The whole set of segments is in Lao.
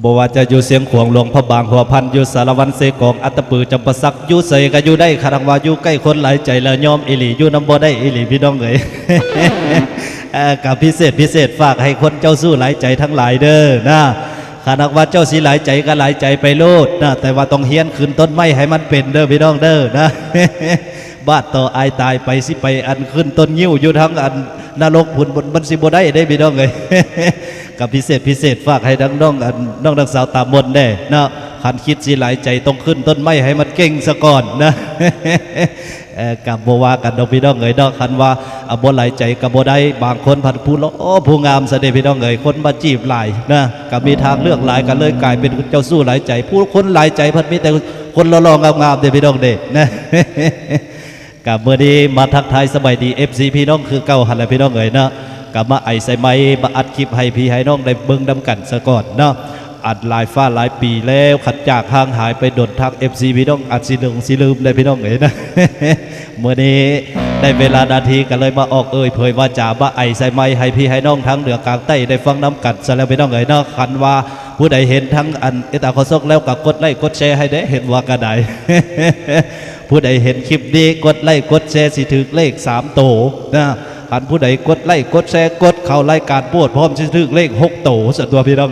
ບໍ່ວ່າຈະຢູ່ຊຽງຂວາງ ຫຼວງພະບາງ ຫົວພັນ ຢູ່ສາລະວັນ ເຊກອງ ອັດຕະປື ຈຳປາສັກ ຢູ່ໃສກະຢູ່ໄດ້ ຄັນວ່າຢູ່ໃກ້ຄົນຫຼາຍໃຈແລ້ວຍອມອີ່ຫຼີ ຢູ່ນຳບໍ່ໄດ້ອີ່ຫຼີ ພີ່ນ້ອງເອີຍ. ເອີ ກະພິເສດ ພິເສດ ຝາກໃຫ້ຄົນເຈົ້າຊູ້ຫຼາຍໃຈທັງຫຼາຍເດີນະ. ຄັນຫາກວ່າເຈົ້າຊິຫຼາຍໃຈກະຫຼາຍໃຈໄປໂລດນະ ແຕ່ວ່າຕ້ອງຮຽນຂຶ້ນຕົ້ນໄມ້ໃຫ້ມັນເປັນເດີ ພີ່ນ້ອງເດີນະ. ບາດຕໍ່ອາຍຕາຍໄປ ຊິໄປອັນຂຶ້ນຕົ້ນງິ້ວຢູ່ທາງອັນນະລົກພຸ້ນ ມັນ ມັນຊິບໍ່ໄດ້ເດ້ ພີ່ນ້ອງເອີຍ. ກະພິເສດ ພິເສດ ຝາກໃຫ້ທັງນ້ອງອັນ ນ້ອງທັງສາວຕາມົນແດ່ເນາະ. ຄັນຄິດຊິຫຼາຍໃຈຕ້ອງຂຶ້ນຕົ້ນໄມ້ໃຫ້ມັນເກັ່ງສະກ່ອນນະ. ເອີ ກະບໍ່ວ່າກັນດອກ ພີ່ນ້ອງເອີຍເນາະ. ຄັນວ່າ ອາ ບໍ່ຫຼາຍໃຈກະບໍ່ໄດ້ ບາງຄົນພັດຜູ້ຫຼໍ່ຜູ້ງາມຊະເດ້ ພີ່ນ້ອງເອີຍ. ຄົນມາຈີບຫຼາຍນະ ກະມີທາງເລືອກຫຼາຍ ກະເລີຍກາຍເປັນເຈົ້າຊູ້ຫຼາຍໃຈ. ຜູ້ຄົນຫຼາຍໃຈພັດມີແຕ່ຄົນຫຼໍ່ໆງາມໆເດ້ ພີ່ນ້ອງເດ້ນະ. ກະມື້ນີ້ມາທັກທາຍສະບາຍດີເອັຟຊີພີ່ນ້ອງຄືເກົ່າຫັ້ນແຫຼະ ພີ່ນ້ອງເອີຍເນາະ. ກະມາໄອໃສ່ໄມ ມາອັດຄລິບໃຫ້ພີ່ໃຫ້ນ້ອງໄດ້ເບິ່ງນຳກັນສະກ່ອນເນາະ. ອັນຫຼາຍຟ້າຫຼາຍປີແລ້ວ ຄັນຈາກຫ່າງຫາຍໄປດົນ ທາງເອັຟຊີພີ່ນ້ອງອາດຊິຫຼົງຊິລືມໄດ້ ພີ່ນ້ອງເອີຍນະ. ມື້ນີ້ໄດ້ເວລານາທີ ກະເລີຍມາອອກເອີ່ຍເຜີຍວາຈາ ມາໄອໃສ່ໄມໃຫ້ພີ່ໃຫ້ນ້ອງທາງເໜືອກາງໃຕ້ໄດ້ຟັງນຳກັນຊະແລ້ວ ພີ່ນ້ອງເອີຍເນາະ. ຄັນວ່າຜູ້ໃດເຫັນທາງອັນເອຕາໂຄສົກແລ້ວກະກົດໄລກົດແຊໃຫ້ແດ່ ເຫັນວ່າກະໄດ້. ຜູ້ໃດເຫັນຄລິບນີ້ ກົດໄລກົດແຊ ຊິຖືກເລກສາມໂຕນະ. ຄັນຜູ້ໃດກົດໄລກົດແຊ ກົດເຂົ້າລາຍການໂພດພ້ອມ ຊິຖືກເລກຫົກໂຕ ຊັ້ນຕົວະ ພີ່ນ້ອງ.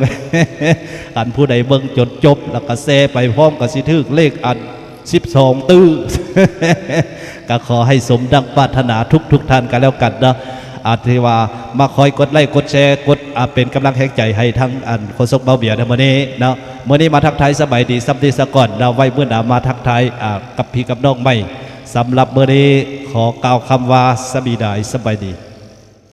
ຄັນຜູ້ໃດເບິ່ງຈົນຈົບ ແລ້ວກະແຊໄປພ້ອມ ກະຊິຖືກເລກອັນສິບສອງຕື້. ກະຂໍໃຫ້ສົມດັ່ງປາດຖະໜາທຸກໆທ່ານກະແລ້ວກັນເນາະ. ອາ ທີ່ວ່າມາຄອຍກົດໄລກົດແຊ ກົດ ອາ ເປັນກຳລັງແຮງໃຈໃຫ້ທາງອັນໂຄສົກເບົາເບຍໃນມື້ນີ້ເນາະ. ມື້ນີ້ມາທັກທາຍສະບາຍດີສ່ຳນີ້ສະກ່ອນເນາະ. ໄວ້ມື້ໜ້າມາທັກທາຍ ອາ ກັບພີ່ກັບນ້ອງໃໝ່. ສຳລັບມື້ນີ້ຂໍກ່າວຄຳວ່າ ສະບີດາຍ ສະບາຍດີ.